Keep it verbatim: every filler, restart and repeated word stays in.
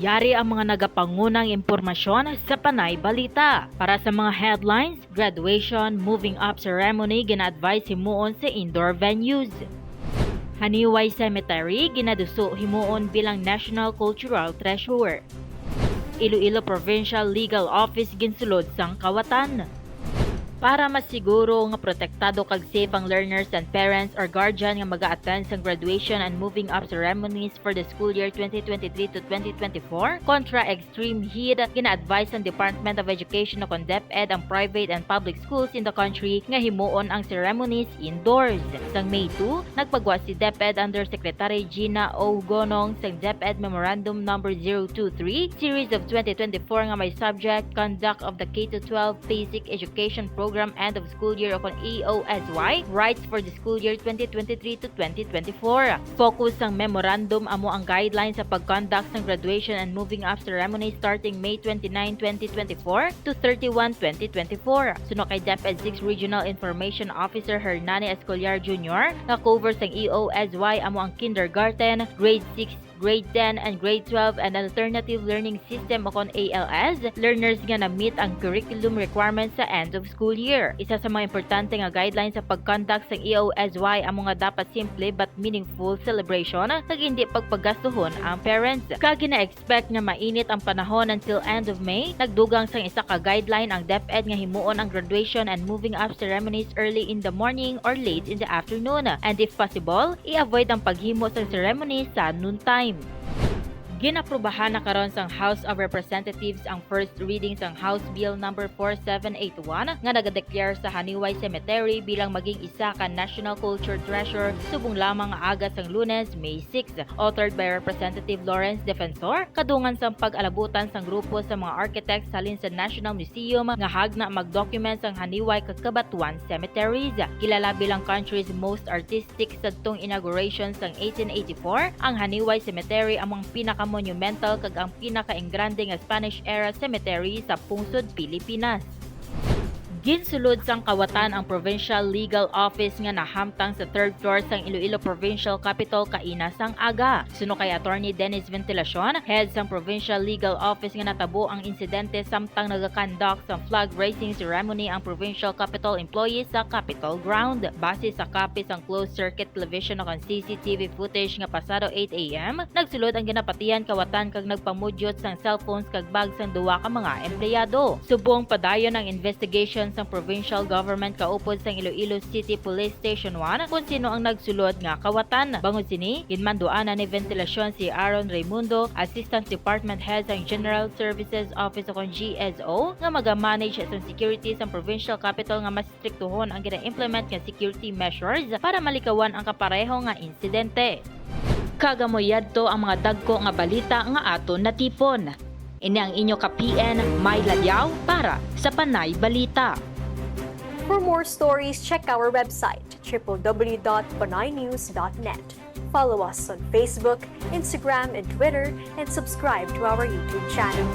Yari ang mga nagapangunang impormasyon sa Panay Balita. Para sa mga headlines, graduation, moving up ceremony gina-advise himuon sa indoor venues. Haniway Cemetery ginaduso himuon bilang National Cultural Treasure. Iloilo Provincial Legal Office ginsulod sang kawatan. Para masiguro nga protektado kag safe ang learners and parents or guardian nga mag-a-attend sang graduation and moving up ceremonies for the school year twenty twenty-three to twenty twenty-four, kontra extreme heat, gina-advise sang Department of Education o kon DepEd ang private and public schools in the country nga himuon ang ceremonies indoors. Sang May two, nagpagwa si DepEd Undersecretary Gina O. Gonong sang DepEd Memorandum Number zero two three, Series of twenty twenty-four nga may subject Conduct of the K to twelve Basic Education Program End of School Year o kon E O S Y, Rights for the School Year twenty twenty-three to twenty twenty-four. Focus sang memorandum amo ang guidelines sa pag-conduct sang graduation and moving up ceremony starting May twenty-nine, twenty twenty-four to thirty-one, twenty twenty-four. Suno kay DepEd six Regional Information Officer Hernani Escolar Junior, nga cover sang E O S Y amo ang kindergarten, grade six, grade ten, and grade twelve and alternative learning system o kon A L S learners nga na-meet ang curriculum requirements sa end of school year. Isa sa mga importante nga guidelines sa pag-conduct sang E O S Y amo nga dapat simple but meaningful celebration kag hindi pagpagastuhon ang parents. Kag gina-expect nga mainit ang panahon until end of May. Nagdugang sang isa ka guideline ang DepEd nga himuon ang graduation and moving up ceremonies early in the morning or late in the afternoon, and if possible, i-avoid ang paghimo sang ceremony sa noontime. Ginaprubahan na karon sang House of Representatives ang first reading sang House Bill Number four seven eight one nga nagadeklar sa Haniway Cemetery bilang maging isa ka National Culture Treasure subong lamang nga aga sang Lunes, May six. Authored by Representative Lawrence Defensor, kadungan sang pag-alabutan sang grupo sa mga architects halin sa National Museum nga hagna mag-document sang Haniway kag Cabatuan cemeteries. Kilala bilang country's most artistic sadtong inauguration sang eighteen eighty-four, ang Haniway Cemetery amo ang pinaka-monumental kag ang pinaka-engrande nga Spanish-era cemetery sa pungsod Pilipinas. Ginsulod sang kawatan ang Provincial Legal Office nga nahamtang sa third floor sang Iloilo Provincial Capitol kaina sang aga. Suno kay Attorney Dennis Ventilacion, head sang Provincial Legal Office, nga natabo ang insidente samtang nagakandak sang flag raising ceremony ang Provincial Capitol employees sa Capitol Ground. Base sa copy sang closed circuit television o kon C C T V footage nga pasado eight A M, nagsulod ang ginapatihan kawatan kag nagpamudyot sang cellphones kag bag sang duwa ka mga empleyado. Subong padayon ang investigation sang provincial government kaupod sang Iloilo City Police Station one kung sino ang nagsulod nga kawatan. Bangod sini, ginmanduanan ni Ventilacion si Aaron Raimundo, Assistant Department Head sang General Services Office o kon G S O, nga maga-manage sang security sang provincial capital nga mas estriktohon ang gina-implement nga security measures para malikawan ang kapareho nga insidente. Kag amo yadto ang mga dagko nga balita nga aton natipon. Ini ang inyo ka P N, May Ladiao, para sa Panay Balita. For more stories, check our website, triple W dot panaynews dot net. Follow us on Facebook, Instagram, and Twitter, and subscribe to our YouTube channel.